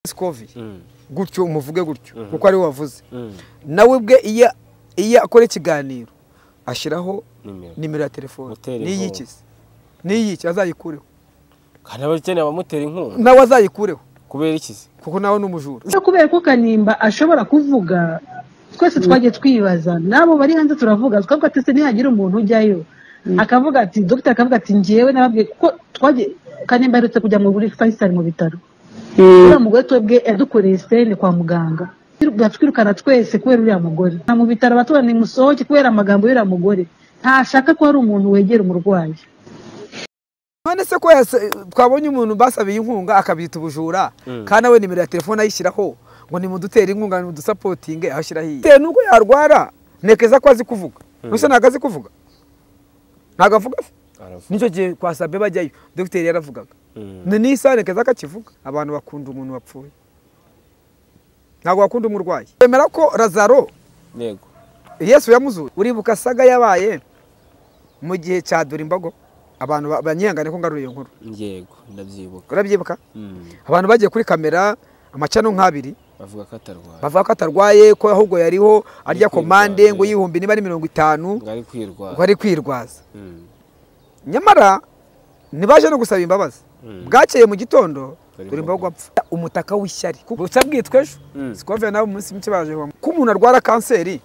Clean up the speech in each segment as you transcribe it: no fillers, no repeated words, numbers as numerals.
Scovia gutyo umuvuge gutyo kuko ari wavuze nawe ubwe iyo akora ikiganiro ashyiraho nimero ya telefone niyiki niyiki azayikureho kandi abakeneye abamutera inkunga nawe azayikureho kubera iki kuko nawe n'umujura kubera ko Kanimba ashobora kuvuga twese twagiye twibaza nabo bari hanze turavuga twavuga ati se nihagira umuntu ujyayo akavuga ati doctor akavuga ati ngewe nababwiye kuko twagiye Kanimba aherutse kujya muri Faisal mu bitaro uriya mugore twebwe yadukoreye sitene kwa muganga twirukana twese kubera uriya mugore nta mu bitaro abaturage musohoke kubera amagambo y'uriya mugore ntashaka ko hari umuntu wegera umurwayi. None se ko twabonye umuntu basabiye inkunga akabyita ubujura kandi nawe nimero ya telefone ayishyiraho ngo nimudutere inkunga nimudusapotinge ahashyiraho iyi bitewe n'uko yarwara ntekeza ko azi kuvuga gusa ntabwo azi kuvuga ntabwo avuga nicyo gihe kwa Sabe bajyayo dogiteri yaravugaga ni isaha ntekeza ko akivuga. Abantu bakunda umuntu wapfuye ntabwo bakunda umurwayi. Bemera ko Lazaro yego Yesu yamuzuye. Uribuka saga yabaye mu gihe cya Dorimbogo abantu banyihangane ko ngaruriye inkuru. Yego ndabyibuka. Urabyibuka? Abantu bagiye kuri kamera amacano nk'abiri bavuga ko atarwaye. Bavuga ko atarwaye ko ahubwo yariho arya komande ngo yihumbi niba ari 50 ngo ari kwirwaza. Ngo ari kwirwaza. Nyamara nibaje no gusaba imbabazi. Bwakeye mu gitondo Dorimbogo apfa. Umutaka w'ishyari. Gusa bwitwe ejo. Scovia nawe umunsi mike baje ko umuntu arwara kanseri.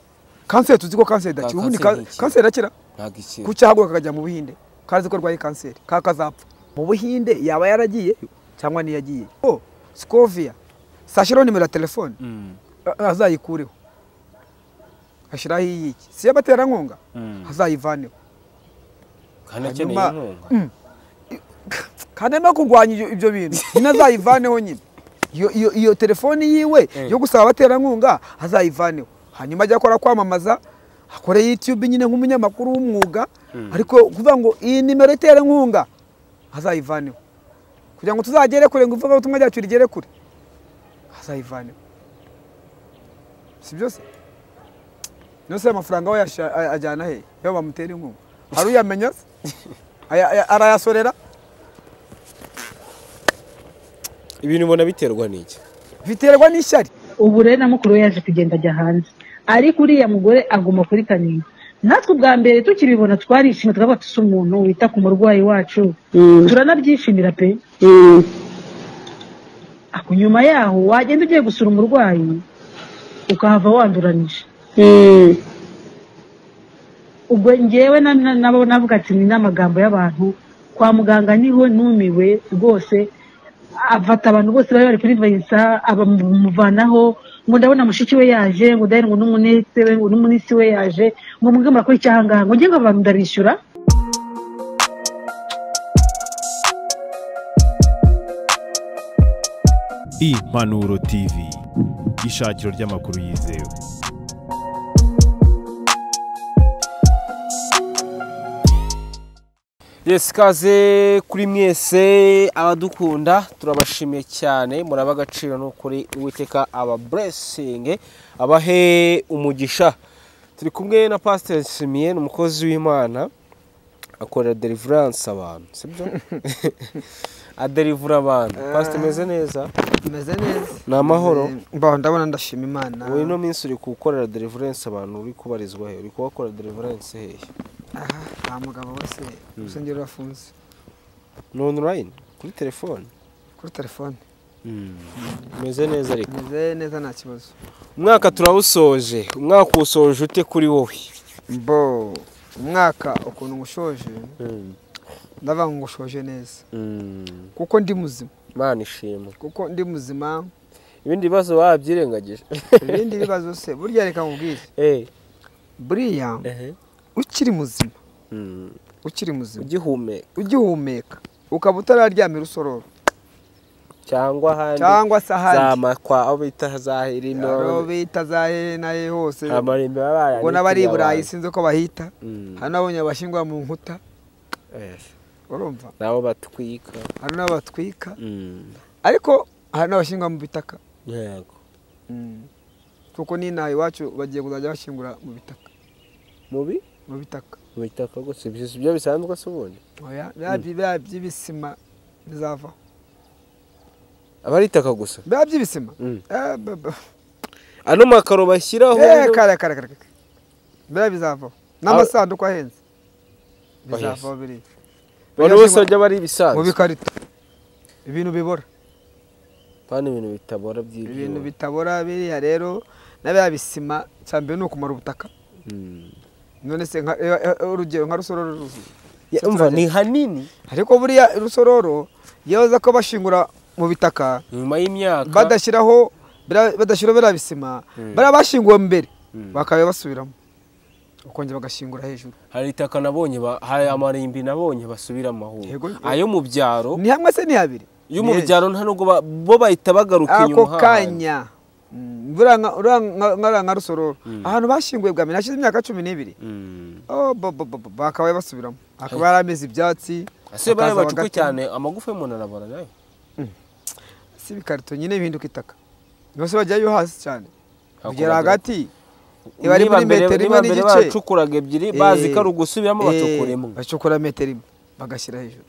Kanseri tuzi ko kanseri idakira. Ubundi kanseri irakira. Ntabwo ikira. Kuki ahaguruka akajya mu Buhinde kazi ko arwaye kanseri kakazapfa mu Buhinde yaba yaragiye cyangwa niyagiye. Oh Scovia sashiro nimero ya telefone azayikureho ashiraho iyiki si yabatera nkunga azayivaneho kandi akeneye inkunga kandi no kurwanya ibyo bintu nyine azayivaneho nyine iyo telefone yiwe yo gusaba abatera nkunga azayivaneho hanyuma ajya akora kwamamaza akore YouTube nyine nk'umunyamakuru w'umwuga ariko kuvuga ngo iyi nimero itera inkunga azayivaneho kugira ngo tuzagere kure ngo uvuga ubutumwa ryacu rigere kure azayivaneho. Si byose nose amafaranga we ajyana he yo bamutera inkunga hari uyamenya se arayasorera. Ibintu ubona biterwa n'iki? Biterwa n'ishyari. Ubu rero na mukuru we yaje kugenda ajya hanze ariko uriya mugore aguma kuri Kanimba. Natwe ubwa mbere tukibibona twarishimye tukavuga tuti umuntu wita ku murwayi wacu turanabyishimira pe. Ako nyuma yaho wagenda ugiye gusura umurwayi ukahava wanduranije. Ubwo ngewe nabo navuga ati ni n'amagambo y'abantu kwa muganga niho numiwe rwose afata abantu bose bari bari kuri Vincent abamuvanaho ngo ndabona mushiki we yaje ngo ndahera ngo n'umunetse we ngo n'umunisi we yaje ngo mwebwe murakora icyahangaha ngo ngiye ngo abantu ndabishyura. Impanuro TV ishakiro ry'amakuru yizewe. Yes, kaze kuri mwese abadukunda turabashimiye cyane muraba agaciro no kuri Uwiteka aba blessing abahe umugisha. Turi kumwe na Pastor Simien umukozi w'Imana akorera deliverance abantu sibyo adelivura abantu. Pastor meze neza? Meze neza. Ni amahoro. Mbaho ndabona ndashima Imana. Uyu no minsi uri gukorera deliverance abantu uri kubarizwa he? Uri kubakora deliverance hehe? Aha mugabo wese urusengero rurafunze. Ni online kuri telefone? Kuri telefone. Meze neza ariko. Meze neza nta kibazo. Umwaka turawusoje. Umwaka usoje ute kuri wowe? Mbo umwaka ukuntu ngushoje ndavuga ngo ngushoje neza. Kuko ndi muzima. Imana ishimwe. Kuko ndi muzima. Ibindi bibazo wabyirengagije. Ibindi bibazo se burya reka nkubwire. Buriya ukiri muzima ukiri muzima ugihumeka ukaba utararyamira usororo cyangwa ahandi cyangwa se ahandi zamakwa aho bita zahirino aho bita zahe naye hose amarimbi babaye ubwo n'abari i Burayi sinzi ko bahita hano nabonye abashyingura mu nkuta urumva nabo batwika hano nabo batwika ariko hari n'abashyingura mu bitaka yego kuko n'inaha iwacu bagiye kuzajya bashyingura mu bitaka mubi mu bitaka mu bitaka gusa ibyo bisanzwe se ubundi oya bya by'ibisima bizavaho. Aba ari itaka gusa. Biba by'ibisima. Ano makaro bashyiraho. Kare kare kare. Biba bizavaho. N'amasanduku ahenze. Bizavaho biri. Abantu bose bajya bari ibisanzwe. Mu bikarito. Ibintu bibora. Pani ibintu bitabora by'ibyo. Ibintu bitabora biriya rero n'abiya bisima cyambere ni ukumara ubutaka. None se urugero nka Rusororo ruzuye. Umva ni hanini. Ariko buriya Rusororo yoza ko bashingura mu bitaka nyuma y'imyaka badashyiraho biriya bisima bariya bashinguwe mbere bakaba basubiramo ukongera bagashingura hejuru. Hari itaka nabonye, hari amarimbi nabonye basubiramo ahubwo ayo mu byaro ni hamwe se ni habiri. Iyo mu byaro nta nubwo bo bahita bagaruka inyuma ako kanya. Nka Rusororo ahantu bashinguye bwa mbere hashize imyaka 12 bakaba basubiramo akaba yarameze ibyatsi. Ese bari bacukuye cyane amagufa y'umuntu arabora nayo. Si ibikarito nyine bihinduka itaka. Bose bajyayo hasi cyane kugera hagati iba ari muri metero imwe n'igice. Bacukuraga ebyiri bazi ko ari ugusubiramo bacukura imwe. Bacukura metero imwe bagashyira hejuru.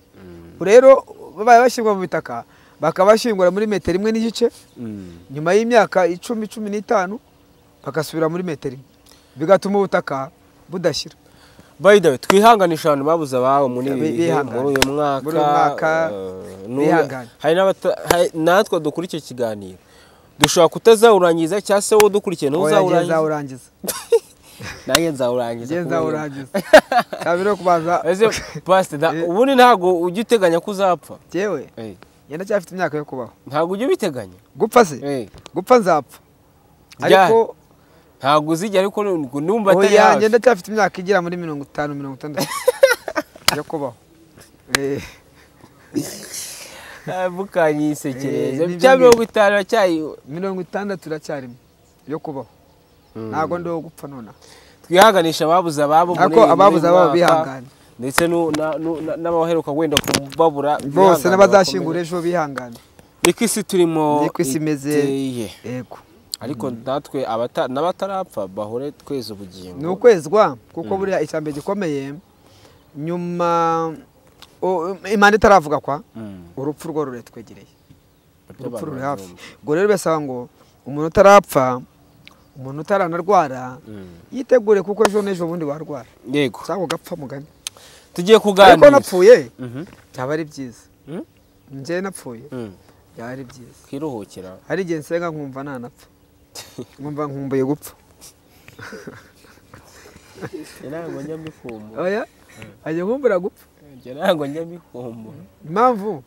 Rero babaye bashyirwa mu bitaka bakabashingura muri metero imwe n'igice, nyuma y'imyaka 10 15 bagasubira muri metero imwe, bigatuma ubutaka budashyira. By the way, twihanganisha abantu babuze ababo muri uyu mwaka. Hari natwe dukora icyo kiganiro dushobora kutazawurangiza cyangwa se wowe dukurikiye ntuzawurangiza. Nanjye nzawurangiza. Cyabiro kubanza. Ese pastor, ubundi ntago ujya uteganya ko uzapfa? Jewe ngenda cyafite imyaka yo kubaho. Ntago ujya ubiteganya? Gupfa se? Gupfa nzapfa. Ariko ntago uzijya, ariko numva atari hafi. Oya, ngenda cyafite imyaka igera muri 50 60 yo kubaho. Mukanyisekereze cya 50 cyayi 60 iracyarimo yo kubaho. Ntago ndo gupfa nona. Twihanganisha ababuze ababo muri ababuze ababo bihangane. Ndetse n'abaheruka wenda kubabura bose n'abazashingura ejo bihangane. Niko isi turimo, niko isi imeze. Yego. Ariko natwe n'abatarapfa bahore tweza ubugingo. Ni ukwezwa kuko buriya icyambe gikomeye nyuma Imana itaravuga kwa urupfu rwo ruretwegereye. Urupfu ruri hafi. Ubwo rero besaba ngo umuntu utarapfa, umuntu utaranarwara yitegure kuko ejo n'ejo bundi warwara. Yego. Cyangwa ugapfa mugani. Tugiye kuganira. Ariko napfuye byaba ari byiza. Njye napfuye byaba ari byiza. Kwiruhukira. Hari igihe nsenga nkumva nanapfa. Nkumva nkumbuye gupfa. Ntabwo njya mbikumbura. Oya, ajya nkumbura gupfa. Ntabwo njya mbikumbura. Impamvu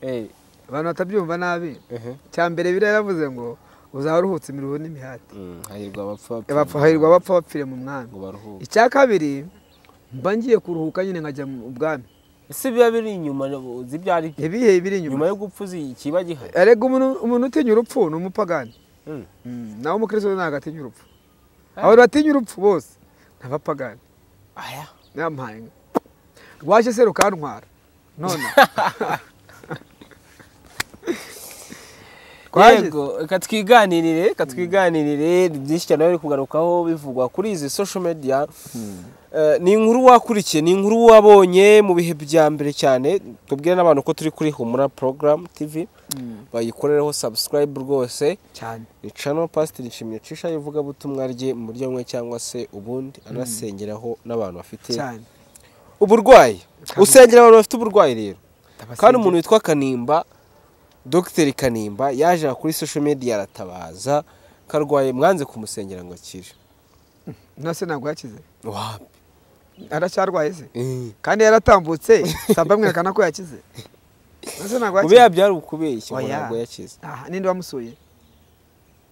abantu batabyumva nabi. Cya mbere Bibiliya yaravuze ngo uzaba uruhutse imiruho n'imihati. Hahirwa abapfa bapfire mu mwami. Icya kabiri mba ngiye kuruhuka nyine nkajya mu bwami. Ese biba biri inyuma uzi ibyo ari byo? Ibihe biri inyuma. Nyuma yo gupfa uzi ikiba gihari. Erega umuntu utinya urupfu ni umupagani. Naho umukristo ntabwo atinya urupfu. Abantu batinya urupfu bose ni abapagani. Aya. Yampaye. Rwaje se rukantwara. None. Yego, reka twiganirire byinshi cyane bari kugarukaho bivugwa kuri izi social media. Ni inkuru wakurikiye, ni inkuru wabonye mu bihe bya mbere cyane. Tubwire n'abantu ko turi kuri Humura Program TV, bayikorereho subscribe rwose cyane. Ni channel Pastor Nshimye Cisha ivuga butumwa rye mu buryo bumwe cyangwa se ubundi, anasengeraho n'abantu bafite cyane uburwayi. Usengera abantu bafite uburwayi rero. Kandi umuntu witwa Kanimba, Dr Kanimba yaje kuri social media aratabaza karwaye, mwanze kumusengera ngo akire. Nase ntabwo yakize. Wapi? Aracyarwaye se? Kandi yaratambutse, samba mwerekana ko yakize. Nase ntabwo yakize. Ubiya byari ukubeshya ngo ntabwo yakize. Aha, ninde wamusuye?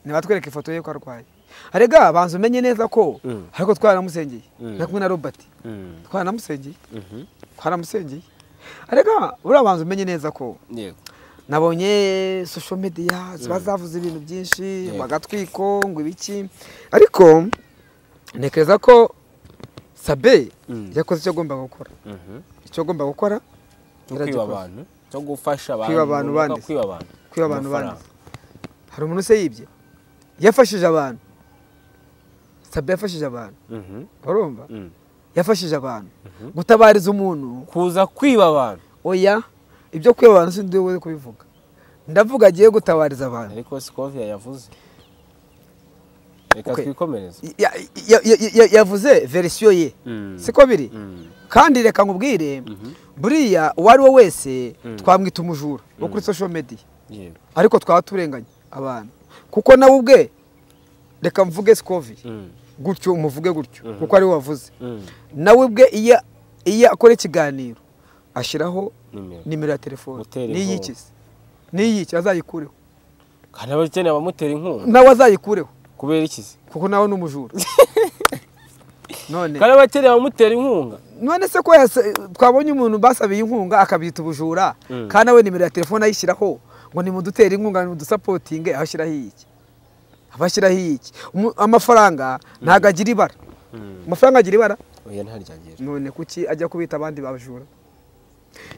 Nibatwereke ifoto ye ko arwaye. Arega banza umenye neza ko ariko twaramusengeye. Na kumwe na Robert. Twaramusengeye. Twaramusengeye. Arega urabanza umenye neza ko. Yego. Nabonye social media bazavuze ibintu byinshi bagatwiko ngo ibiki, ariko ntekereza ko Sabe yakoze icyo agomba gukora. Icyo agomba gukora kwiba abantu, cyo gufasha abantu, kwiba abantu bandi. Hari umuntu se yibye, yafashije abantu. Sabe yafashije abantu. Urumva? Yafashije abantu gutabariza umuntu, kuza kwiba abantu. Oya, ibyo kwiba abantu sindi we kubivuga. Ndavuga agiye gutabariza abantu. Ariko Scovia yavuze. Reka twikomereze. Yavuze verisiyo ye. Siko biri? Kandi reka nkubwire, buriya uwo ari we wese twamwita umujura wo kuri social media. Ariko twaba turenganye abantu. Kuko nawe ubwe reka mvuge Scovia. Gutyo umuvuge gutyo kuko ari we wavuze. Nawe ubwe iyo akora ikiganiro ashyiraho nimero ya telefone. Niyiki? Niyiki azayikureho. Kandi abakeneye abamutera inkunga. Nawe azayikureho. Kubera iki se? Kuko nawe n'umujura. None. Kandi abakeneye abamutera inkunga. None se ko twabonye umuntu basabiye inkunga akabita ubujura, kandi nawe nimero ya telefone ayishyiraho ngo nimudutere inkunga nimudusapotinge, ahashyiraho iki? Abashyiraho iki? Amafaranga ntago agira ibara. Amafaranga agira ibara? Oya ntaryagira. None kuki ajya kubita abandi babajura?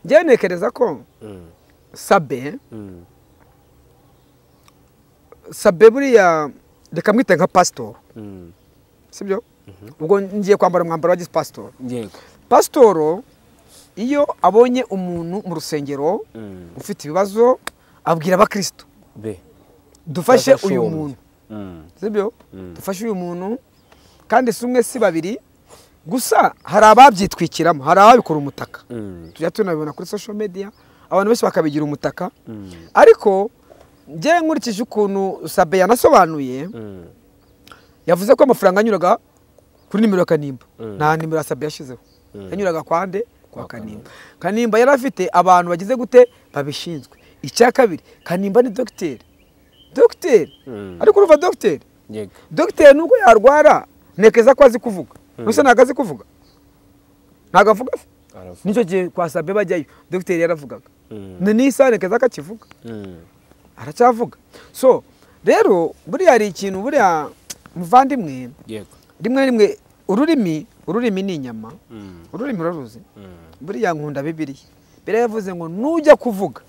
Njye ntekereza ko Sabe Sabe buriya reka mwite nka pastor. Sibyo? Ubwo ngiye kwambara umwambaro wa pastor. Yego. Pastor iyo abonye umuntu mu rusengero ufite ibibazo abwira abakristo be dufashe uyu muntu. Sibyo? Dufashe uyu muntu kandi si umwe si babiri gusa hari ababyitwikiramo, hari ababikora umutaka. Tujya tunabibona kuri social media abantu benshi bakabigira umutaka. Ariko njye nkurikije ukuntu Sabe yanasobanuye, yavuze ko amafaranga anyuraga kuri nimero ya Kanimba. Nta nimero ya Sabe yashizeho. Yanyuraga kwande kwa Kanimba. Kanimba yari afite abantu bagize gute babishinzwe. Icya kabiri, Kanimba ni dogiteri. Dogiteri. Ariko uruva dogiteri? Yego. Dogiteri nubwo yarwara ntekeza ko azi kuvuga. Gusa ntago azi kuvuga. Ntago avuga. Nicyo gihe kwa Sabe bajyayo dogiteri yaravugaga. Ni isaha ntekeza ko akivuga. Aracyavuga. So rero buriya hari ikintu buriya muvandimwe. Yego. Rimwe rimwe ururimi ni inyama. Ururimi uraruzi. Buriya nkunda Bibiliya. Bibiliya yavuze ngo nujya kuvuga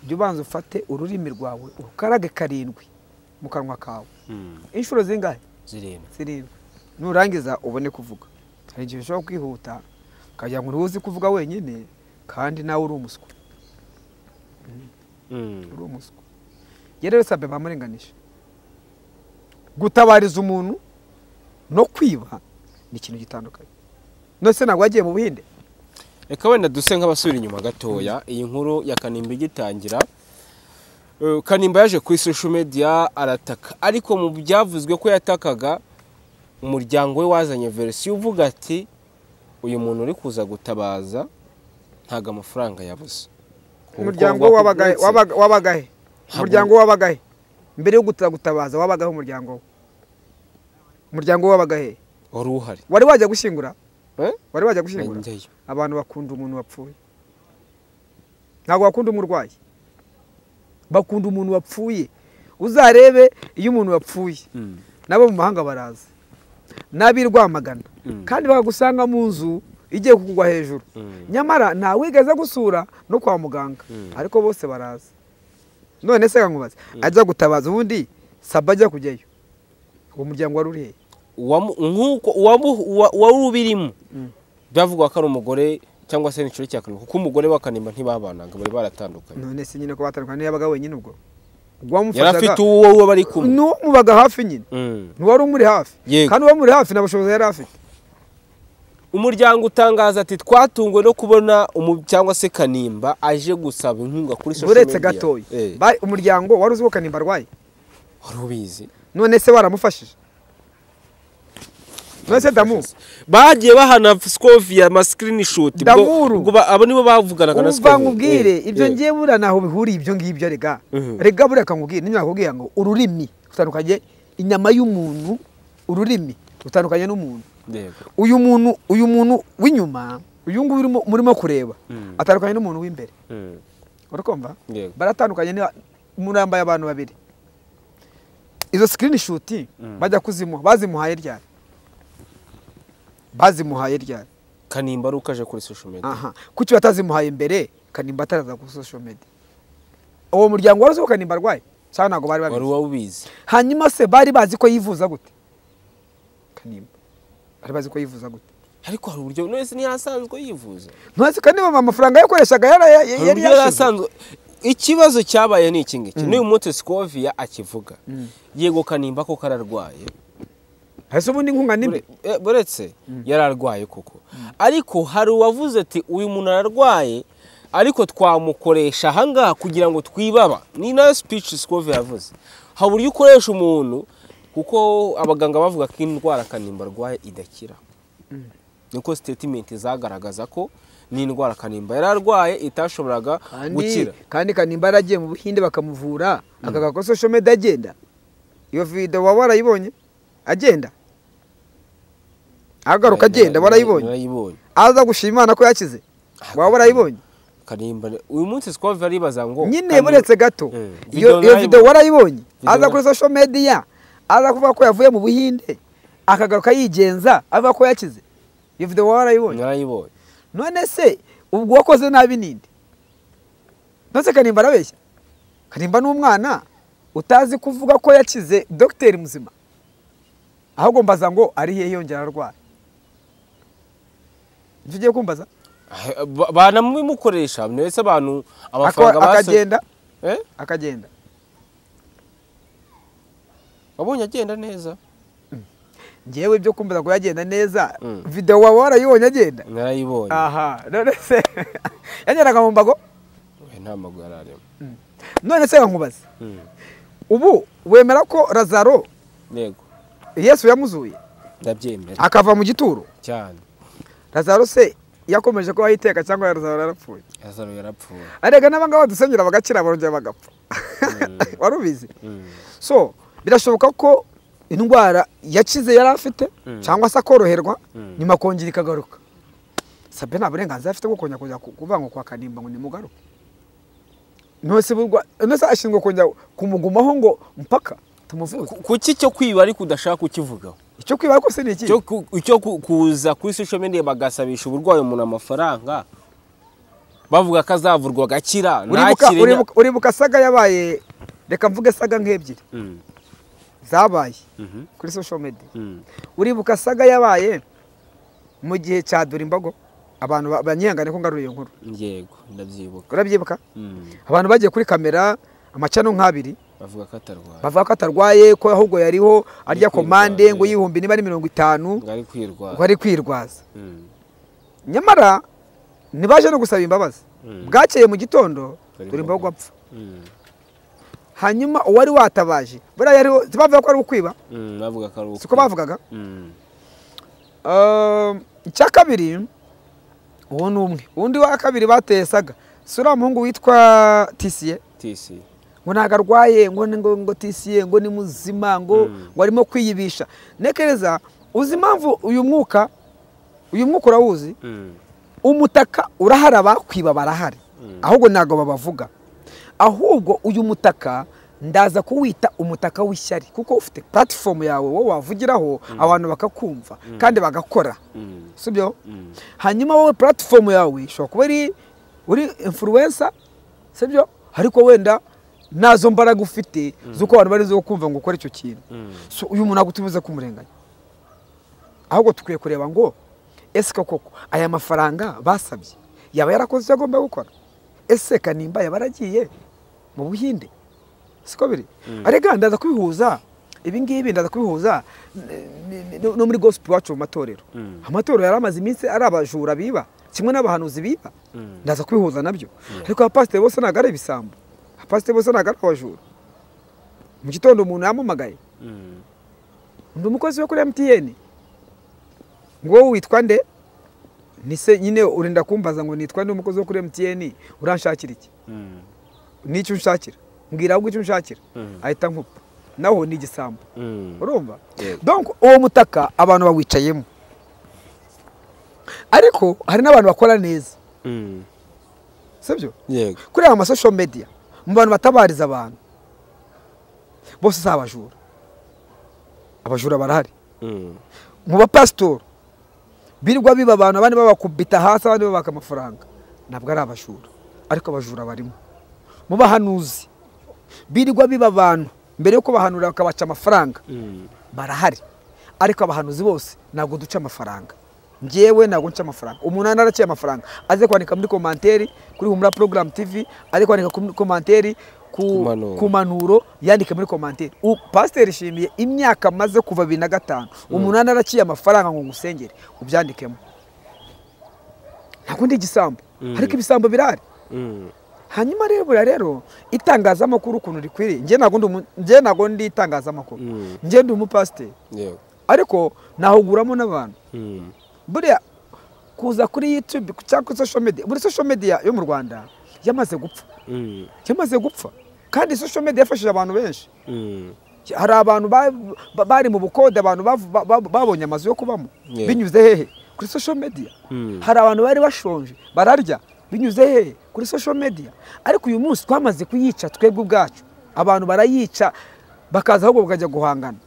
jya ubanza ufate ururimi rwawe ukarage 7 mu kanwa kawe. Inshuro zingahe? 7. Nurangiza ubone kuvuga. Hari igihe ushobora kwihuta ukagira ngo uruzi kuvuga wenyine kandi nawe uri umuswa. Uri umuswa. Rero Sabe bamurenganisha. Gutabariza umuntu no kwiba ni ikintu gitandukanye. None se ntabwo wagiye mu Buhinde? Reka wenda duse nk'abasubira inyuma gatoya. Iyi nkuru ya Kanimba igitangira, Kanimba yaje kuri social media arataka, ariko mu byavuzwe ko yatakaga umuryango we wazanye verisiyo uvuga ati uyu muntu uri kuza gutabaza ntago amafaranga yabuze. Umuryango wabagahe? Umuryango wabagahe? Mbere yo gutabaza wabagahe umuryango we? Umuryango wabagahe? Wari uhari. Wari wajya gushyingura? Wari wajya gushyingura? Abantu bakunda umuntu wapfuye. Ntabwo bakunda umurwayi. Bakunda umuntu wapfuye. Uzarebe iyo umuntu wapfuye. Nabo mu mahanga baraza. Nabi Rwamagana. Kandi bakagusanga mu nzu igiye kukugwa hejuru. Nyamara nta wigeze gusura no kwa muganga. Ariko bose baraza. None se nkubaze, ajya gutabaza ubundi Sabe ajya kujyayo. Uwo muryango wari uri he? Nkuko wari ubirimo byavugwa ko ari umugore cyangwa se n'inshuro cya Kanimba, kuko umugore wa Kanimba ntibabanaga, bari baratandukanye. None se nyine ko batandukanye yabaga wenyine ubwo yari afite uwo bari kumwe n'umubaga hafi nyine, ntiwari umuri hafi, kandi uwo muri hafi nta bushobozi yari afite. Umuryango utangaza ati twatunguwe no kubona cyangwa se Kanimba aje gusaba inkunga kuri social media. Uretse gatoya umuryango wari uzi ko Kanimba arwaye? Wari ubizi. None se waramufashije? None Damu bagiye bahana Scovia ama screenshot ubwo abo nibo bavuganaga na Scovia. Umva nkubwire ibyo ngiye bura naho bihuriye ibyo ngibyo rega. Rega bura kankubwire niba nakubwiye ngo ururimi utandukanye inyama y'umuntu, ururimi utandukanye n'umuntu. Uyu muntu w'inyuma, uyu nguyu murimo kureba atandukanye n'umuntu w'imbere. Urakumva? Baratandukanye, umuntu yambaye abantu babiri. Izo screenshot bajya kuzimuha, bazimuhaye ryari? Bazimuhaye ryari? Kanimba ari ukaje kuri social media. Aha, kuki batazimuhaye imbere Kanimba ataraza kuri social media? Uwo muryango wari uzi ko Kanimba arwaye? Cyangwa ntabwo bari babizi? Wari wawubizi. Hanyuma se bari bazi ko yivuza gute? Kanimba bari bazi ko yivuza gute? Ariko hari uburyo none se ntiyarasanzwe yivuza. None se Kanimba amafaranga yakoreshaga yari yashize. Yarasanzwe. Ikibazo cyabaye ni iki ngiki. N'uyu munsi Scovia akivuga. Yego Kanimba ko kararwaye. Ese ubundi inkunga nimbi? Buretse yararwaye koko. Ariko hari uwavuze ati uyu muntu ararwaye ariko twamukoresha ahangaha kugira ngo twibaba. Ni nayo speech Scovia yavuze. Ha buryo ukoresha umuntu kuko abaganga bavuga ko indwara Kanimba arwaye idakira. Niko statement zagaragaza ko ni indwara Kanimba yararwaye itashoboraga gukira. Kandi Kanimba yaragiye mu Buhinde bakamuvura akagaruka kuri social media agenda. Iyo video waba warayibonye? Agenda. Agaruka agenda warayibonye. Aza gushima Imana ko yakize. Waba warayibonye? Kanimba uyu munsi Scovia aribaza ngo nyine buretse gato. Iyo video warayibonye? Aza kuri social media aza kuvuga ko yavuye mu Buhinde akagaruka yigenza avuga ko yakize. Iyo video warayibonye? Narayibonye. None se ubwo wakoze nabi ninde? None Kanimba arabeshya? Kanimba n'umwana utazi kuvuga ko yakize docteur muzima. Ahubwo mbaza ngo ari hehe yongera arwara. Ngiye kumbaza? Banamukoresha mwese abantu amafaranga base akagenda. Akagenda. Wabonye agenda neza? Ngewe ibyo kumbaza ko yagenda neza, video wawe warayibonye agenda? Narayibonye. Aha, none se yagendaga mu mbago? Nta mago yararimo. None se nkubaza. Ubu wemera ko Lazaro yego Yesu yamuzuye? Ndabyemera. Akava mu gituro? Cyane. Lazaro se yakomeje ko ayiteka cyangwa Lazaro yarapfuye? Lazaro yarapfuye. Arega n'abangaba badusengera bagakira barongera bagapfa. Warubizi? So birashoboka ko indwara yakize yari afite cyangwa se akoroherwa nyuma kongera ikagaruka. Sabe nta burenganzira afite bwo kongera kujya kuvuga ngo kwa Kanimba ngo nimugaruke. Nose burwa nose ashinzwe kongera kumugumaho ngo mpaka tumuvuze. Kuki cyo kwiba ariko udashaka kukivugaho? Icyo kwiba ariko se ni iki? Cyo kuza kuri social media bagasabisha uburwayi umuntu amafaranga bavuga ko azavurwa agakira ntakire. Uribuka saga yabaye, reka mvuge saga nk'ebyiri zabaye kuri social media. Uribuka saga yabaye mu gihe cya Dore Imbogo, abantu banyihangane ko ngaruye inkuru. Yego ndabyibuka. Urabyibuka? Abantu bagiye kuri kamera amacano nk'abiri bavuga ko atarwaye. Bavuga ko atarwaye ko ahubwo yariho arya komande ngo yihumbi niba ari 50 ngo ari kwirwaza. Ngo ari kwirwaza. Nyamara nibaje no gusaba imbabazi. Bwakeye mu gitondo Dore Imbogo apfa. Hanyuma uwari watabaje buriya yariho bavuga ko ari ukwiba. Bavuga ko ari ukwiba. Siko bavugaga? Icya kabiri uwo ni umwe. Undi wa kabiri bateye saga. Sura muhungu witwa Tisiye. Tisiye. Ngo ntago arwaye ngo ngo Tisiye ngo ni muzima ngo ngo arimo kwiyibisha. Nekereza uzi impamvu uyu mwuka urawuzi? Umutaka urahara bakwiba barahari. Ahubwo ntago babavuga. Ahubwo uyu mutaka ndaza kuwita umutaka w'ishyari kuko ufite platform yawe wowe wavugiraho abantu bakakumva kandi bagakora. Sibyo? Hanyuma wowe platform yawe ishobora kuba uri influencer, sibyo? Ariko wenda nazo mbaraga ufite zuko abantu bari zo kumva ngo ukore icyo kintu. So uyu muntu agutubuza kumurenganya. Ahubwo tukwiye kureba ngo ese koko aya mafaranga basabye yaba yarakoze icyo agomba gukora? Ese Kanimba yabaragiye mu Buhinde? Siko biri? Arega ndaza kubihuza ibi ngibi, ndaza kubihuza no muri gospel wacu mu matorero. Amatorero yaramaze iminsi ari abajura biba kimwe n'abahanuzi biba. Ndaza kubihuza nabyo. Ariko abapasiteri bose ntago ari ibisambo. Abapasiteri bose ntago ari abajura. Mu gitondo umuntu yamamagaye. Ndi umukozi wo kuri MTN. Ngo witwa nde? Nise nyine urinda kumbaza ngo nitwa nde umukozi wo kuri MTN, uranshakira iki? N'icyo unshakira? Mbwira ahubwo icyo unshakira. Ahita nkupa. Naho ni igisambo. Urumva? Donc uwo mutaka abantu bawicayemo. Ariko hari n'abantu bakora neza. Sibyo? Yego. Kuri aya social media mu bantu batabariza abantu bose si abajura. Abajura barahari. Mu bapasitori birirwa biba abantu abandi babakubita hasi abandi babaka amafaranga ntabwo ari abajura, ariko abajura barimo. Mu bahanuzi birirwa biba abantu mbere yuko bahanura bakabaca amafaranga barahari, ariko abahanuzi bose ntabwo duca amafaranga. Njyewe ntabwo nca amafaranga. Umuntu naraciye amafaranga aze kwandika muri commentaire kuri Humura Program TV, aze kwandika kuri commentaire ku manuro, yandike muri commentaire. Pasteur Shimiye imyaka maze kuva 2005 umuntu naraciye amafaranga ngo ngusengere, ubyandikemo. Ntabwo ndi igisambo, ariko ibisambo birari. Hanyuma rero buriya rero itangazamakuru ukuntu rikwiriye, njye ntabwo ndi itangazamakuru, njye ndi umupasiteri, ariko nahuguramo n'abantu. Buriya kuza kuri YouTube cyangwa kuri social media, buri social media yo mu Rwanda yamaze gupfa, yamaze gupfa. Kandi social media yafashije abantu benshi. Hari abantu bari mu bukode, abantu babonye amazu yo kubamo binyuze hehe? Kuri social media. Hari abantu bari bashonje bararya binyuze hehe? Kuri social media. Ariko uyu munsi twamaze kuyica twebwe ubwacu, abantu barayica bakaza ahubwo bakajya guhangana.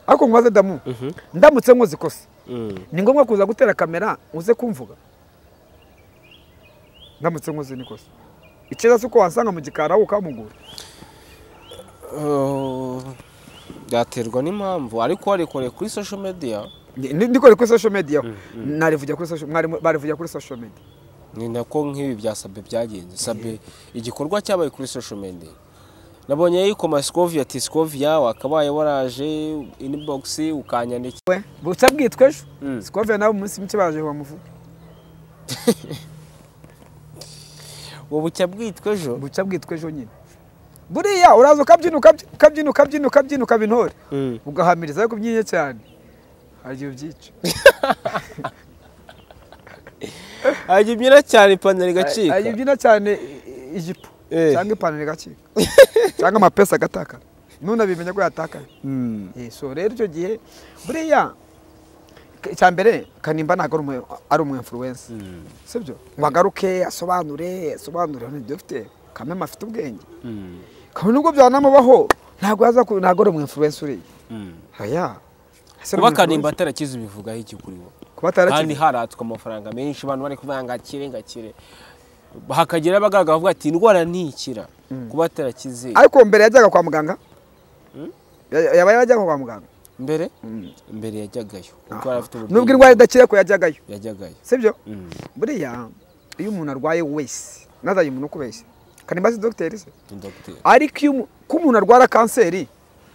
Ariko nkubaze Damu, ndamutse nkoze ikosa, ni ngombwa kuza gutera kamera uze kumvuga? Ndamutse nkoze nikosa, icyiza si uko wansanga mu gikari aho ukamugura. Byaterwa n'impamvu, ariko warikoreye kuri social media. Ndikore kuri social media, narivugira kuri social, barivugira kuri social media. Ni nako nk'ibi bya Sabe byagenze. Sabe igikorwa cyabaye kuri social media. Nabonye yuko Mascovia ati Scovia wakabaye waraje inbox ukanyandikira. Buca bwitwe ejo. Scovia nawe umunsi mike baje bamuvuga. Wo buca bwitwe ejo? Buca bwitwe ejo nyine. Buriya uraza ukabyina ukabyina ukabyina ukabyina ukabintore. Ugahamiriza ariko byinye cyane. Hari ubyica. Ajibyina cyane ipantaro igacika. Ajibyina cyane ijipo cyangwa ipantaro igacika. Cyangwa amapesa agatakara. None abimenya ko yatakaye. So rero icyo gihe buriya cyambere Kanimba ntabwo ari umu influencer. Sibyo? Ngo agaruke asobanure ni dufite kameme afite ubwenge. Kabone nubwo byanamubaho ntabwo yaza ntabwo ari umu influencer uriya. Aya. Kuba Kanimba atarakize bivugaho iki kuri wo? Kandi haratswe amafaranga menshi, abantu bari kuvuga ngo akire ngakire, hakagira abaganga bavuga ati indwara ntikira, kuba atarakize. Ariko mbere yajyaga kwa muganga? Yaba yarajyaga kwa muganga mbere? Mbere yajyagayo kuko afite uburwayi. Nubwo indwara idakira ko yajyagayo. Yajyagayo. Sibyo? Buriya iyo umuntu arwaye wese, nazaye umuntu kubeshya. Kanimba si docteur se? Ni docteur. Ariko iyo umuntu arwara kanseri,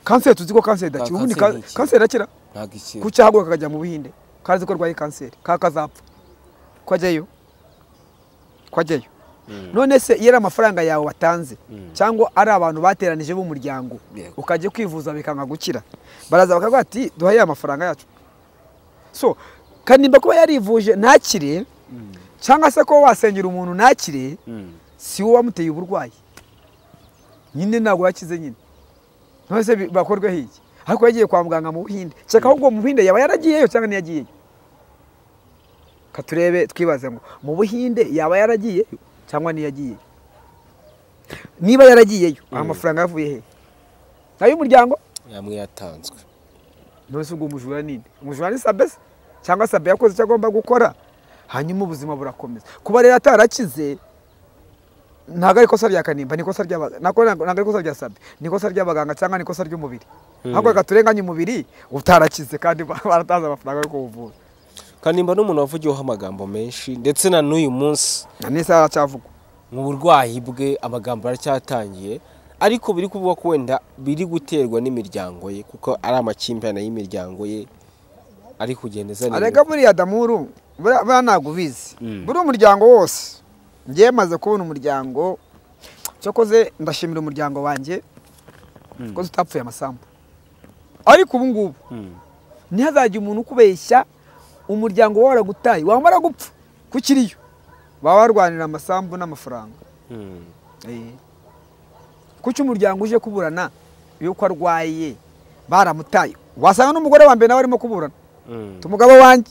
kanseri tuzi ko kanseri idakira, ubundi kanseri irakira? Ntabwo ikira. Kuki ahaguruka akajya mu Buhinde? Kazi ko arwaye kanseri, kakazapfa. Kwajyayo. Kwajyayo. None se iyo ari amafaranga yawe watanze cyangwa ari abantu bateranije b'umuryango ukajya kwivuza bikanga gukira, baraza bakavuga ati duhaye amafaranga yacu. So Kanimba kuba yarivuje ntakire, cyangwa se ko wasengera umuntu ntakire, si wowe wamuteye uburwayi nyine, ntabwo yakize nyine. None se bakorwe hiki? Ariko yagiye kwa muganga mu Buhinde. Cyeka ahubwo mu Buhinde yaba yaragiyeyo cyangwa ntiyagiyeyo? Katurebe twibaze ngo mu Buhinde yaba yaragiyeyo cyangwa ntiyagiyeyo? Niba yaragiyeyo amafaranga yavuye he? Nayo umuryango yamwe yatanzwe. None se ubwo umujura ninde? Umujura ni Sabe se? Cyangwa Sabe yakoze icyo agomba gukora, hanyuma ubuzima burakomeza. Kuba rero atarakize ntabwo ari ikosa rya Kanimba, ni ikosa ry'abaganga, ntabwo ari ikosa rya Sabe, ni ikosa ry'abaganga cyangwa ni ikosa ry'umubiri. Ahubwo reka turenganye umubiri utarakize kandi baratanze amafaranga yo kuwuvuza. Kanimba n'umuntu wavugiyeho amagambo menshi ndetse na n'uyu munsi na n'isaha aracyavugwa. Mu burwayi bwe amagambo aracyatangiye, ariko biri kuvuga ko wenda biri guterwa n'imiryango ye, kuko ari amakimbirane y'imiryango ye ari kugenda azana. Arega buriya Damuru buriya ntabwo ubizi. Buri umuryango wose ngiye maze kubona umuryango, cyokoze ndashimira umuryango wanjye ko tutapfuye amasambu. Ariko ubu ngubu ntihazajye umuntu ukubeshya umuryango wawe waragutaye, wamara gupfa kukiriyo baba barwanira amasambu n'amafaranga. Kuki umuryango uje kuburana yuko arwaye baramutaye? Wasanga n'umugore wa mbere nawe arimo kuburana, umugabo wanjye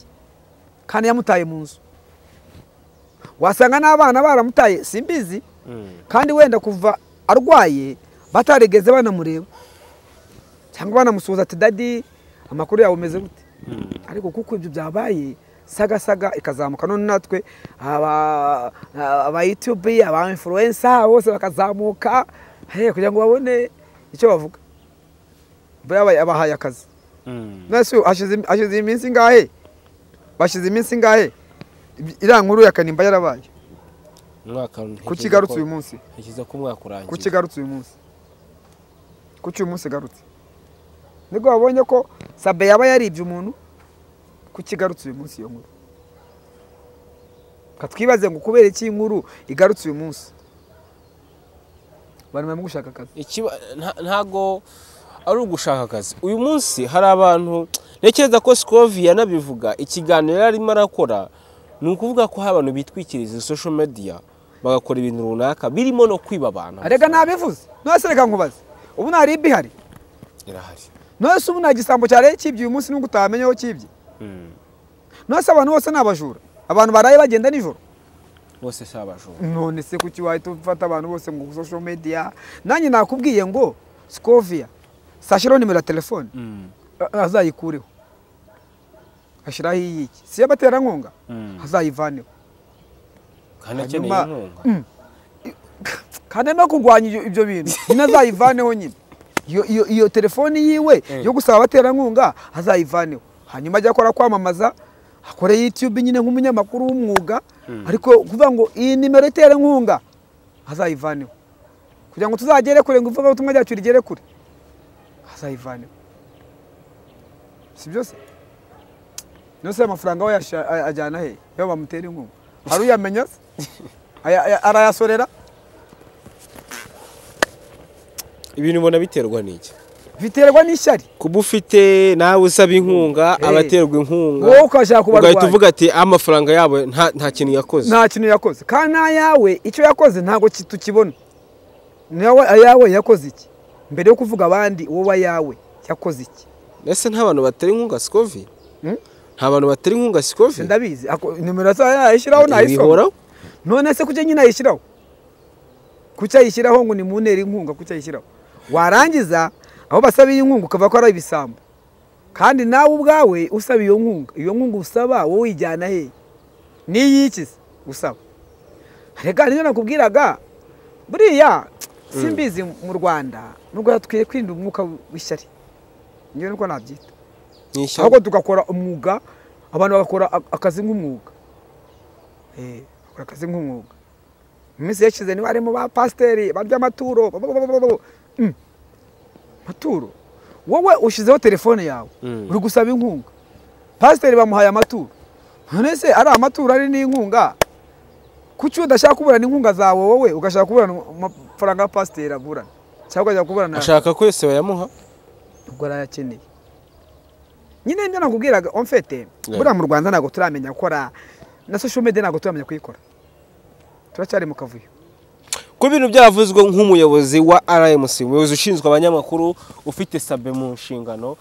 kandi yamutaye mu nzu. Wasanga n'abana baramutaye simbizi, kandi wenda kuva arwaye bataregeze banamureba cyangwa banamusuhuza ati dadi amakuru yawe umeze gute? Ariko kuko ibyo byabaye sagasaga ikazamuka, none natwe aba YouTube, aba influencer bose bakazamuka kugira ngo babone icyo bavuga. Buriya abahaye akazi. None se hashize iminsi ingahe Bashize iminsi ingahe iriya nkuru ya Kanimba yarabaye? Kuki igarutse uyu munsi? Kuki igarutse uyu munsi? Kuki uyu munsi igarutse? Nibwo wabonye ko Sabe yaba yaribye umuntu? Kuki igarutse uyu munsi iyo nkuru? Katwibaze ngo kubera iki inkuru igarutse uyu munsi? Abantu barimo gushaka akazi. Ntago ari ugushaka akazi. Uyu munsi hari abantu ntekereza ko Scovia yanabivuga ikiganiro arimo arakora, ni ukuvuga ko hari abantu bitwikiriza social media bagakora ibintu runaka birimo no kwiba abantu. Arega nabivuze. None reka nkubaze. Ubu nari ibihari? Irahari. None ubu nta gisambo cyaraye kibye uyu munsi nubwo utamenye aho kibye. None abantu bose nabajura. Abantu baraye bagenda nijoro. Bose si abajura. None se kuki wahita ufata abantu bose ngo social media? Nanjye nakubwiye ngo Scovia sashiraho nimero ya telefone azayikureho. Ashiraho iyiki. Si y'abaterankunga azayivaneho. Kandi akeneye inkunga. Kandi no kurwanya ibyo bintu nyine azayivaneho nyine. Iyo telefone yiwe yo gusaba abaterankunga azayivaneho. Hanyuma ajya akora kwamamaza, akore YouTube nyine nk'umunyamakuru w'umwuga, ariko kuvuga ngo iyi nimero itera inkunga azayivaneho. Kugira ngo tuzagere kure ngo ivugabutumwa ryacu rigere kure. Azayivaneho. Si byose? Nose amafaranga we ajyana he? Yo bamutera inkunga. Hari uyamenya se? Arayasorera? Ibintu ubona biterwa n'iki? Biterwa n'ishyari. Kuba ufite nawe usaba inkunga, abaterwa inkunga. Wowe ukashaka kubarwanya. Ugahita uvuga ati amafaranga yabo nta kintu yakoze. Nta kintu yakoze. Kandi ayawe icyo yakoze ntago tukibona. Nawe ayawe yakoze iki? Mbere yo kuvuga abandi wowe ayawe yakoze iki? Ese nta bantu batera inkunga Scovia? Nta bantu batera inkunga Scovia? Ndabizi. Nimero zayo ayishyiraho nayisoma. None se kuki nyine ayishyiraho? Kuki ayishyiraho ngo ni muntere inkunga, kuki ayishyiraho? Warangiza aho basaba iyi nkunga ukava ko ari ibisambo. Kandi nawe ubwawe usaba iyo nkunga, iyo nkunga usaba wowe uyijyana he? Niyiki se usaba? Reka niyo nakubwiraga buriya simbizi mu Rwanda nubwo yatwiye kwirinda umwuka w'ishyari. Niyo niko nabyita. Ahubwo tugakora umwuga, abantu bagakora akazi nk'umwuga. Bakora akazi nk'umwuga. Iminsi yashize niba harimo ba pasiteri barya amaturo, maturo. Wowe ushizeho telefone yawe uri gusaba inkunga. Pasiteri bamuhaye amaturo. None se ari amaturo ari n'inkunga? Kuki udashaka kuburana inkunga zawe wowe ugashaka kuburana amafaranga ya pasiteri aburana? Cyangwa ukajya kuburana ashaka ko yose bayamuha? Ubwo arayakeneye. Nyine nibyo nakubwiraga en fait, buriya mu Rwanda ntabwo turamenya gukora na social media, ntabwo turamenya kuyikora. Turacyari mu kavuyo. Ku bintu byavuzwe nk'umuyobozi wa RMC, umuyobozi ushinzwe abanyamakuru ufite Sabe mu nshingano,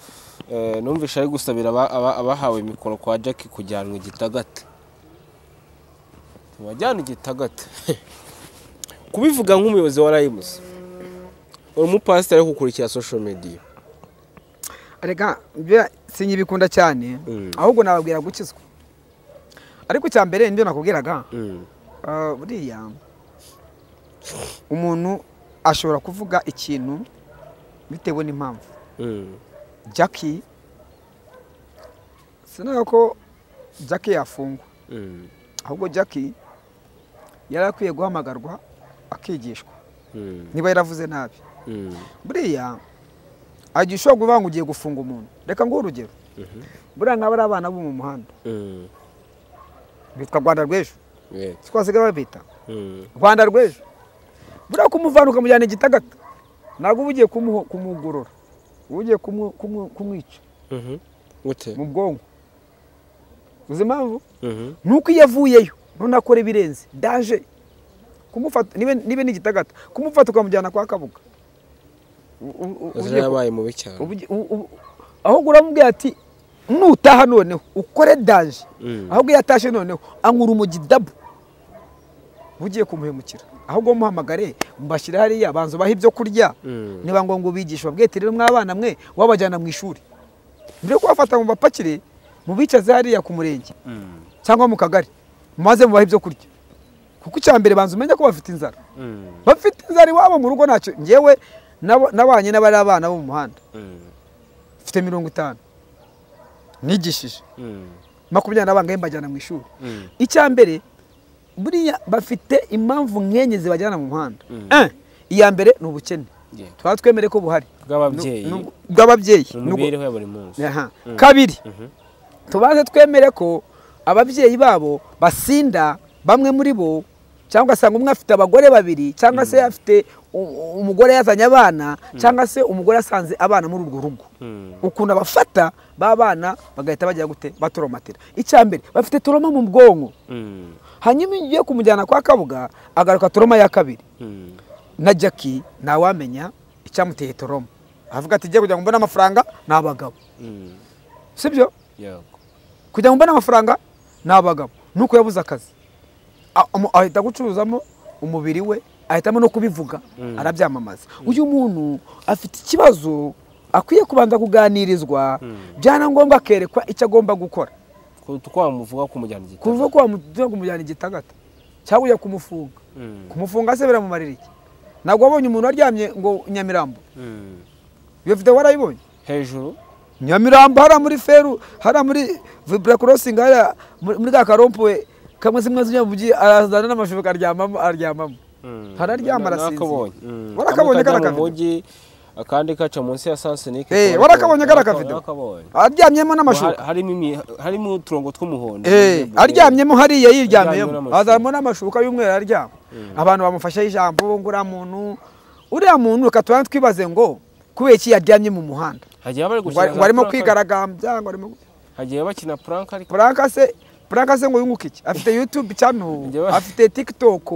numvisha ari gusabira abahawe mikoro kwa Jackie kujyanwa Igitagata. Tubajyana Igitagata. Kubivuga nk'umuyobozi wa RMC, uri umupasiteri ari gukurikira social media. Reka sinyibikunda cyane, ahubwo nababwira gukizwa. Ariko icya mbere nibyo nakubwiraga. Buriya umuntu ashobora kuvuga ikintu bitewe n'impamvu. Jackie sinaga ko Jackie yafungwa. Ahubwo Jackie yari akwiye guhamagarwa akigishwa. Niba yaravuze nabi. Buriya agiye ushobora kuvuga ngo ugiye gufunga umuntu. Reka nguhe urugero. Buriya nk'aba ari abana bo mu muhanda. Bitwa Rwanda rw'ejo. Siko basigaye babita Rwanda rw'ejo. Buriya kumuvana ukamujyana Igitagata ntabwo uba ugiye kumugorora, uba ugiye kumwica mu bwonko. Uzi impamvu? Nuko iyo avuyeyo none akora ibirenze daje kumufata, nibe n'Igitagata kumufata ukamujyana kwa Kabuga. Yabaye mubi cyane. Ahubwo uramubwira ati nutaha noneho ukore daje. Ahubwo yatashe noneho ankura umugidabu ugiye kumuhemukira. Ahubwo muhamagare mbashyire hariya banza bahe ibyo kurya. Niba ngo bigishe babwete rero mwabana mwe wabajyana mu ishuri. Mbere kubafata mu bapakire mubicaze hariya ku murenge cyangwa mu kagari maze mubahe ibyo kurya. Kuko icya mbere banza umenye ko bafite inzara. Bafite inzara iwabo mu rugo ntacyo. Njyewe nabanye n'abari abana bo mu muhanda. Mfite 50 nigishije. 20 na mbajyana mu ishuri. Icya mbere buriya bafite impamvu nkenye zibajyana mu muhanda. Iya mbere ni ubukene. Twaba twemere ko buhari bw'ababyeyi imibereho ya buri munsi. Kabiri, tubanze twemere ko ababyeyi babo basinda, bamwe muri bo, cyangwa se umwe afite abagore babiri, cyangwa se afite umugore yazanye abana, cyangwa se umugore asanze abana muri urwo rugo. Ukuntu abafata babana bagahita bajya gute batoromatira. Icya mbere bafite toroma mu bwonko. Hanyuma iyo kumujyana kwa Kabuga agaruka toroma ya kabiri. Na Jackie ntawamenya icyamuteye toroma. Avuga ati ngiye kugira ngo mbone amafaranga n'abagabo. Sibyo? Yego. Kugira ngo mbone amafaranga n'abagabo. Nuko yabuze akazi. Ahita gucuruzamo umubiri we, ahitamo no kubivuga, arabyamamaza. Uyu muntu afite ikibazo akwiye kubanza kuganirizwa, byana ngombwa akerekwa icyo agomba gukora. Kuko wamuvuga kumujyana igitagata. Kuvuga ko wamuvuga kumujyana igitagata cyangwa ujya kumufunga. Kumufunga se biramumarira iki? Ntabwo wabonye umuntu aryamye ngo Nyamirambo. Iyo video warayibonye? Hejuru Nyamirambo hara muri feru, hara muri vibra crossing, hara muri ka karompuwe kamwe zimwe z'inyamugi arazana n'amashuka aryamamo aryamamo. Hararyama arasinzira. Warakabonye kara kavido. Akandi kaca munsi ya Sansenike. Warakabonye kara kavido. Aryamyemo n'amashuka. Harimo uturongo tw'umuhondo. Aryamyemo hariya yiryamyemo. Azaramo n'amashuka y'umweru aryama. Abantu bamufasha ijambo ngo uriya muntu, uriya muntu reka tubanze twibaze ngo kubera iki yaryamye mu muhanda. Hagiye bari gukina ngo arimo kwigaragambya, ngo arimo hagiye bakina prank, ariko prank se ngo yunguke iki? Afite YouTube channel, afite TikTok.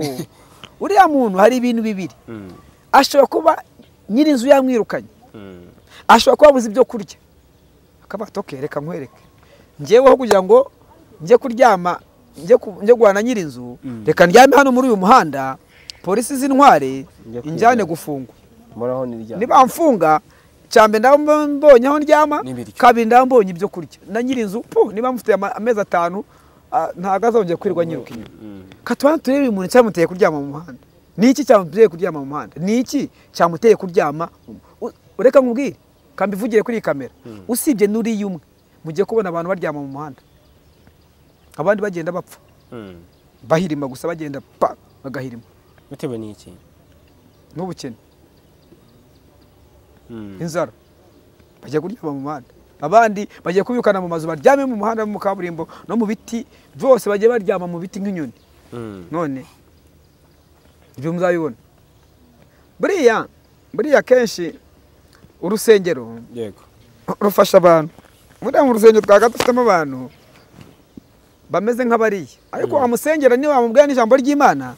Uriya muntu hari ibintu bibiri. Ashobora kuba nyiri inzu yamwirukanye. Ashobora kuba abuze ibyo kurya. Akaba atoke reka nkwereke. Njyewe kugira ngo njye kuryama, njye guhana nyiri inzu, reka ndyame hano muri uyu muhanda, polisi z'intware injyane gufungwa. Niba mfunga cyambe ndambonye aho ndyama, kabiri ndambonye ibyo kurya. Na nyiri inzu po niba mufite amezi 5 ntago azongeye kwirwa nyiruka inyuma. Katwana turebe umuntu cyamuteye kuryama mu muhanda. Ni iki cyamuteye kuryama mu muhanda? Ni iki cyamuteye kuryama? Ureka nkubwire, kambivugire kuri kamera. Usibye nuri yumwe, mugiye kubona abantu baryama mu muhanda. Abandi bagenda bapfa. Bahirima gusa bagenda pa bagahirima. Bitewe n'iki? N'ubukene. Inzara. Bagiye kuryama mu muhanda. Abandi bagiye kubikana mu mazu baryame mu muhanda mu kaburimbo no mu biti, byose bagiye baryama mu biti nk'inyoni. None ibyo muzabibona. Buriya kenshi urusengero yego rufasha abantu. Buriya mu rusengero twaga dufitemo abantu bameze nk'abariya, ariko wamusengera niba wamubwira n'ijambo ry'Imana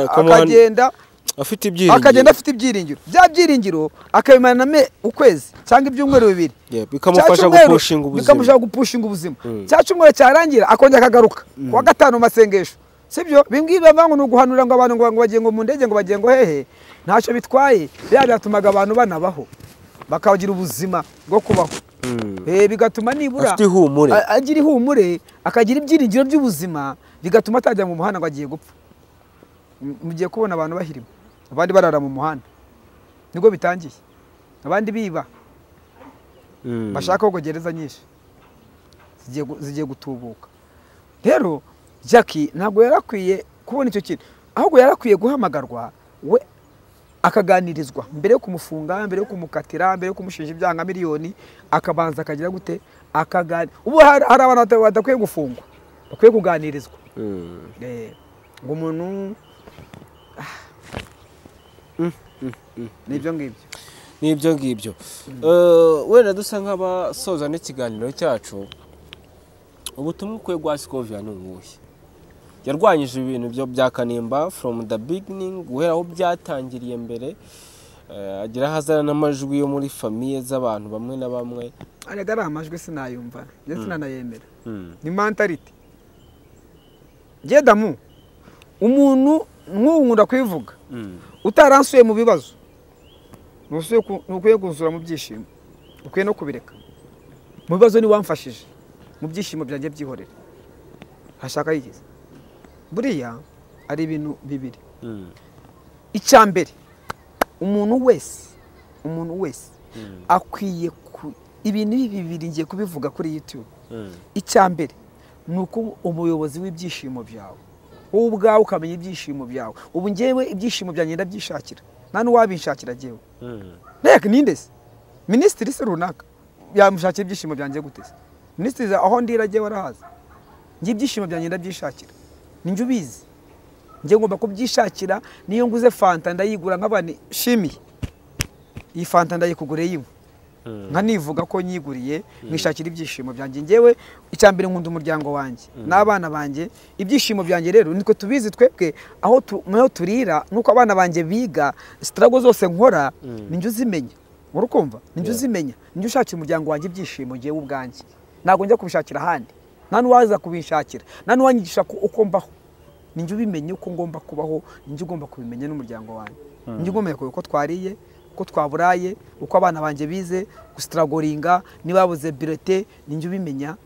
akagenda afite ibyiringiro, akagenda afite ibyiringiro, bya byiringiro akabimarana ukwezi cyangwa ibyumweru bibiri, bikamufasha gupushinga ubuzima, bikamufasha gupushinga ubuzima. Cya cyumweru cyarangira akongera akagaruka kuwa gatanu masengesho. Sibyo bimbwiye bavanga no guhanura ngo abantu ngo bagiye ngo mu ndege ngo bagiye ngo hehe, ntacyo bitwaye. Bya byatumaga abantu banabaho bakagira ubuzima bwo kubaho. Bigatuma nibura agira ihumure, akagira ibyiringiro by'ubuzima, bigatuma atajya mu muhanda ngo agiye gupfa. Mugiye kubona abantu bahirima, abandi barara mu muhanda, nibwo bitangiye, abandi biba bashaka ko gereza nyinshi zigiye gutubuka. Rero Jackie ntabwo yarakwiye kubona icyo kintu, ahubwo yarakwiye guhamagarwa we akaganirizwa mbere yo kumufunga, mbere yo kumukatira, mbere yo kumushinja ibyaha nka miliyoni, akabanza akagira gute akagani. Ubu hari abantu badakwiye gufungwa, bakwiye kuganirizwa. Ngo umuntu nibyo ngibyo, nibyo ngibyo. Wenda dusa nk'abasoza n'ikiganiro cyacu, ubutumwa ukwiye guha Scovia ni ubuhe? Yarwanyije ibintu byo bya Kanimba from the beginning, guhera aho byatangiriye mbere, agira hazana n'amajwi yo muri famille z'abantu bamwe na bamwe. Arega ari amajwi sinayumva, ndetse sinanayemera. Ni mentality. Ngedamu umuntu nk'ubu kwivuga utaransuye mu bibazo, nukwiye kunsura mu byishimo, ukwiye no kubireka. Mu bibazo ni wamfashije, mu byishimo byanjye byihorere. Hashaka yigize. Buriya ari ibintu bibiri. Icya mbere, umuntu wese akwiye ibintu bibiri ngiye kubivuga kuri YouTube. Icya mbere Ni uko umuyobozi w'ibyishimo byawe wowe ubwawe ukamenya ibyishimo byawe. Ubu njyewe ibyishimo byanjye ndabyishakira, nta n'uwabinshakira njyewe. Reka ninde se minisitiri se runaka yamushakira ibyishimo byanjye gute se? Minisitiri aho ndira njyewe arahaza. Njye ibyishimo byanjye ndabyishakira, ninjye ubizi, njye ngomba kubyishakira. Niyo nguze fanta ndayigura nk'abani shimiye iyi fanta ndayikuguriye yinywe, nkanivuga ko nyiguriye, nkishakira ibyishimo byanjye. Njyewe icya mbere nkunda umuryango wanjye n'abana banjye. Ibyishimo byanjye rero nitwe tubizi twebwe, aho turira nuko abana banjye biga, struggle zose nkora ninjye uzimenya. Urukumva ninjye uzimenya, ninjye ushakira umuryango wanjye ibyishimo njyewe ubwanjye. Ntabwo njya kubishakira ahandi, nta n'uwaza kubishakira, nta n'uwanyigisha uko mbaho. Ninjye ubimenye uko ngomba kubaho, ninjye ugomba kubimenya n'umuryango wanjye. Ninjye ugomba uko twariye, uko twaburaye, uko abana banjye bize gustragoringa, niba babuze birete ninjye ubimenya.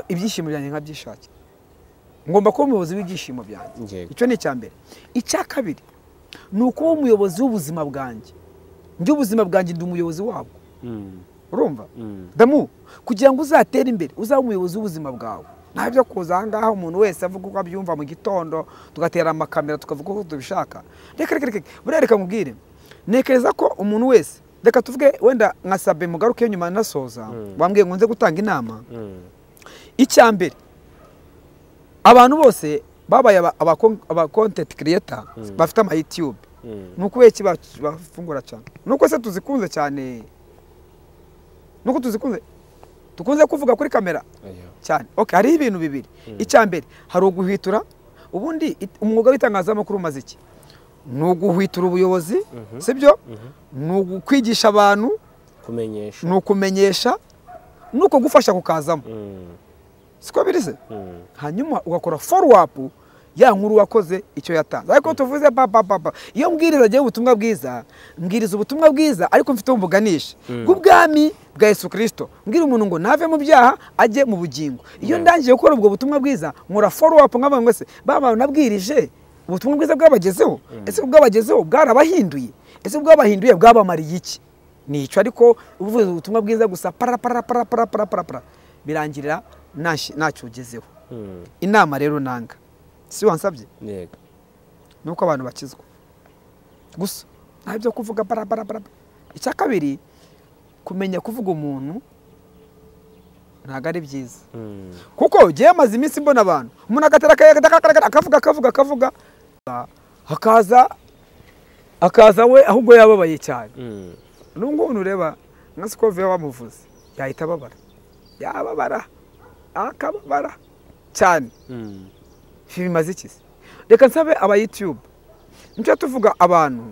Ibyishimo byanjye nkabyishakira. Ngomba kuba umuyobozi w'ibyishimo byanjye. Icyo ni icya mbere. Icya kabiri ni ukuba umuyobozi w'ubuzima bwanjye. Njye ubuzima bwanjye ndi umuyobozi wabwo. Urumva? Damu, kugira ngo uzatere imbere uzabe umuyobozi w'ubuzima bwawe. Nta byo kuza aha ngaha umuntu wese avuga uko abyumva mu gitondo, tugatera amakamera tukavuga uko tubishaka. Reka reka reka, buriya reka nkubwire. Ntekereza ko umuntu wese, reka tuvuge wenda nka Sabe mugaruke nyuma nasoza, wambwiye ngo nze gutanga inama. Icya mbere, abantu bose babaye aba content creator bafite ama YouTube. Nuko iki bafungura cyane? Nuko se tuzikunze cyane? Nuko tuzikunze? Tukunze kuvuga kuri kamera cyane. Okay, hari ibintu bibiri. Icya mbere, hari uguhwitura. Ubundi umwuga w'itangazamakuru umaze iki? Ni uguhwitura ubuyobozi, sibyo? Ni ukwigisha abantu, kumenyesha, ni ukumenyesha, nuko gufasha kukazamo. Siko biri se? Hanyuma ugakora follow up ya nkuru wakoze icyo yatanze. Ariko tuvuze ba iyo mbwiriza agiye ubutumwa bwiza, mbwiriza ubutumwa bwiza ariko mfite umbuganisha bw'ubwami bwa Yesu Kristo. Mbwira umuntu ngo nave mu byaha ajye mu bugingo. Iyo ndangiye gukora ubwo butumwa bwiza nkora follow up nkavuga ngo se baba nabwirije ubutumwa bwiza bwabagezeho? Ese bwabagezeho bwarabahinduye? Ese bwabahinduye bwabamariye iki? Nico. Ariko uvuze ubutumwa bwiza gusa para para para para para para para birangirira ntacyo ugezeho. Inama rero nanga si wansabye? Yego. Nuko abantu bakizwa gusa, nta byo kuvuga para para para. Icya kabiri, kumenya kuvuga umuntu ntago ari byiza. Kuko ugiye amaze iminsi mbona abantu umuntu agatera akavuga akavuga akavuga akaza we ahubwo yababaye cyane. Nubwo ureba nka Sikove wamuvuze yahita ababara, yababara akababara cyane. Bimaze iki? Reka nsabe aba YouTube nicyo tuvuga abantu.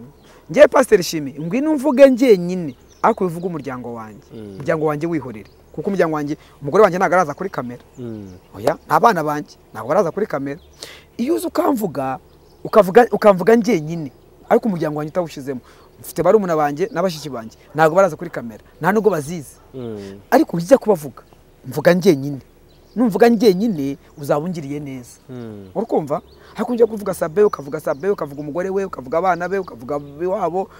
Ngiye Pastor Shimi ngwino mvuge njyenyine ariko bivuga umuryango wanjye. Umuryango wanjye wihorere, kuko umuryango wanjye umugore wanjye ntabwo araza kuri kamera. Oya, abana banjye ntabwo baraza kuri kamera. Iyo uza ukamvuga ukamvuga njyenyine ariko umuryango wanjye utawushizemo, mfite barumuna banjye n'abashiki banjye ntabwo baraza kuri kamera, nta nubwo bazizi. Ariko ujya kubavuga mvuga njyenyine, numvuga njyenyine uzabungiriye neza. Urukumva? Ariko ujya kuvuga Sabe ukavuga Sabe ukavuga umugore we ukavuga abana be ukavuga iwabo,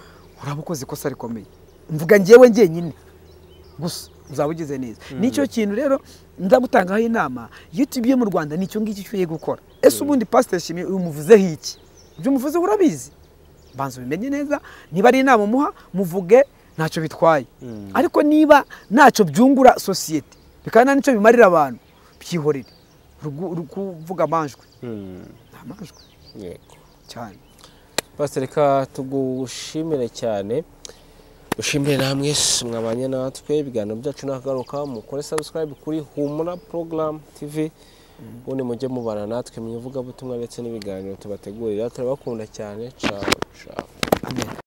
urabukoze ikosa rikomeye. Mvuga njyewe njyenyine gusa uzabugize neza. Nicyo kintu rero ndagutangaho inama. YouTube yo mu Rwanda nicyo ngiki cyuye gukora. Ese ubundi Pastor Shimi umuvuzeho iki? Ibyo umuvuze urabizi, banza ubimenye neza. Niba ari inama muha muvuge ntacyo bitwaye, ariko niba ntacyo byungura society bikana nicyo bimarira abantu, byihorere. Kuvuga amanjwe amanjwe Yego cyane. Pastor, reka tugushimire cyane, dushimire namwe mwabanye natwe. Ibiganiro byacu nakagaruka, mukore subscribe kuri Humura Program TV, ubundi mujye mubana natwe mu ivugabutumwa ndetse n'ibiganiro tubategurira. Turabakunda cyane. Ciao ciao. Amen.